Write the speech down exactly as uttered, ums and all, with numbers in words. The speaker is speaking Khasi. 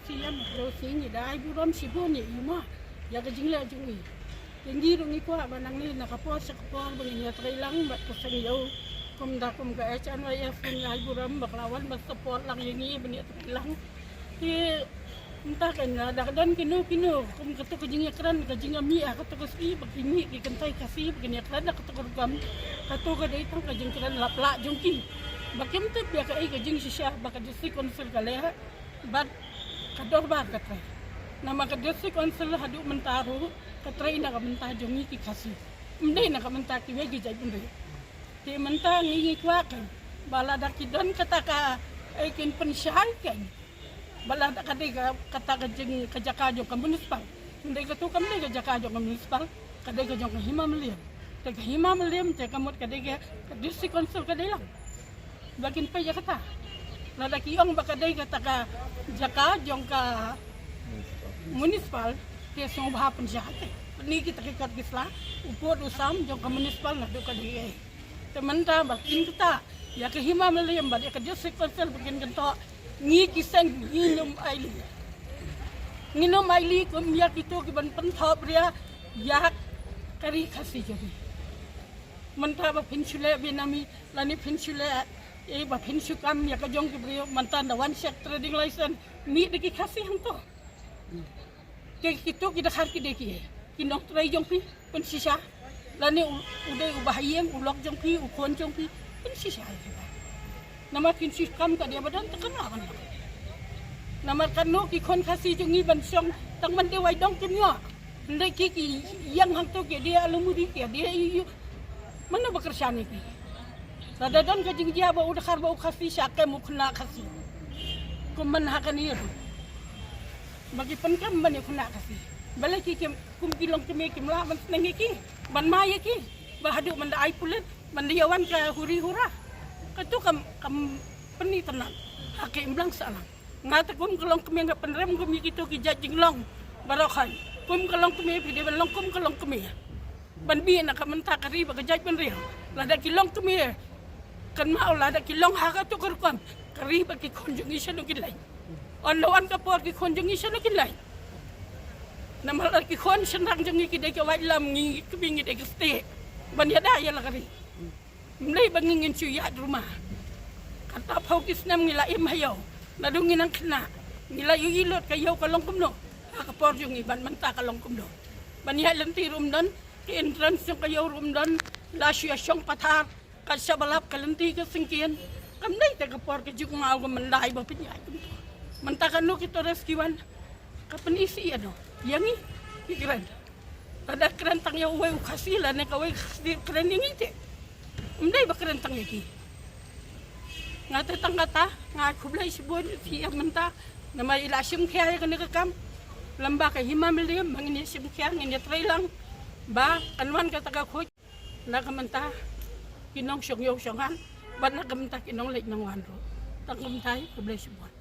Siem, ro sing i dai burom shibun i ima. Ïa ka jingleh jong i. Ïa ngi ruh ngi kwah ba nangne na ka por sha ka por ba ngin ïatreilang bad ka seng ïew. Kumta kum ka H N Y F ngi ai burom ba ka la wan ban support lang ïa ngi ban ïatreilang. Te mynta kan la da ka don kino kino kum kato ka jingïakren ka jingïamih ha kato ka sngi ba ki mih ki kynthei Khasi ba kin ïakren ha kato ka rukom. Kato ka dei tang ka jingkren lap lah jong ki. Ba kim tip ïa kaei ka jingshisha ba ka District Council ka leh. Bad ka dorbar ka trei. Namar ka District Council haduh mynta ruh ka trei na ka bynta jong ngi ki Khasi. Ym dei na ka bynta kiwei ki jaitbynriew. Te mynta ngi ngi kwah kan ba lada ki don kata ka, eh, kin pynshai kan. Ba lada ka dei ka, kata ka jing ka jaka jong ka municipal. Ym dei kato kam dei ka jaka jong ka municipal. Ka dei ka jong ka Hima Mylliem. Te ka Hima Mylliem te ka mut ka dei ka, ka District Council ka dei lang. Ba kin peit ïa kata. Lada ki ong ba ka dei kata ka jaka jong ka municipal, te sngewbha pynshai te. Pyni kita ki kot ki sla, u pud u sam jong ka municipal naduh ka D A. Te mynta ba kin kata ïa ka Hima Mylliem bad ïa ka District Council ba kin kyntoh, ngi ki seng ngin ym ailad. Ngin ym ailad kum ïa kito ki ban pynthop ria ïa ka ri Khasi jong ngi. Mynta ba phin shu leh bynami lane phin shu leh, eh, ba phin shu kam ïa ka jong ki briew, mynta da wan check trading license mih da ki Khasi hangto. Te kito ki dkhar ki dei ki, ki nongtrei jong phi pynshisha. Lane u, u dei u bahaïing, u lok jong phi, u khun jong phi pynshisha. Namar kin shu kam ka dei ba don te kam lah ban. Namar kano ki khun Khasi jong ngi ban shong tang ban dei wai dong kim ïoh. Hynrei ki ki ïeng hangto ki dei alumuri ki dei ïu ïu. Mano ba kyrshan ïa ki. Lada don ka jingjia ba u dkhar ba u Khasi sha kem u khynnah Khasi. Kum man ha kane ruh. Ba ki pynkem ban ïa khynnah Khasi. Balei ki kem kum ki longkmie kim lah ban sneng ïa ki. Ban mai ïa ki. Ba haduh ban da ai pulit. Ban da ïa wan ka huri hura. Kato kam, kam pyni tynnat. Ha ka imlang sahlang. Nga te kum ka longkmie nga pynrem kum ïa kito ki jait jinglong baroh khoit. Kum ka longkmie phi dei ban long kum ka longkmie. Ban bih na ka mynta ka ri bad ka jaitbynriew. Lada ki longkmie, kynmaw lada ki long ha kato ka rukom, ka ri bad ki khun jong ngi shano kin leit. Ynda wan ka por ki khun jong ngi shano kin leit. Namar lada ki khun shynrang jong ngi ki dei ka waitlam, ngi kmie ngi dei ka stieh ban ïada ïa la ka ri. Ym dei ba ngi ngin shu ïaid ruma. Katba phew ki snem ngi la im ha ïew. Naduh ngi nang khynnah ngi la ïohi lut ka ïew ka long kumno. Ha ka por jong ngi bad mynta ka long kumno. Ban ïaid lynti ruh ym don, ka entrance jong ka ïew ruh ym don. La shu ïa shong pathar. Kat shaba lap ka lynti ka syngkien. Kam dei te ka por ka jingkynmaw ka myndai ba pynïaid kumto. Mynta kano kito rescue wan. Ka pyni sha ïano? Ïa ngi ki kren. Lada kren tang ïa uwei u Khasi lane kawei ka Khasi kren ïa ngi te. Ym dei ba kren tang ïa ki. Nga te tang kata nga ai khublei shibun ïa phi ïa mynta. Namar i la shim khia ïa kane ka kam. Lem bad ka Hima Mylliem ba ngin ïa shim khia ngin ïa trei lang. Ba kan wan kata ka khuid. Na ka mynta ki nongshong ïew shong han bad na ka mynta ki nongleit nongwan ruh. Tang kumta, khublei shibun.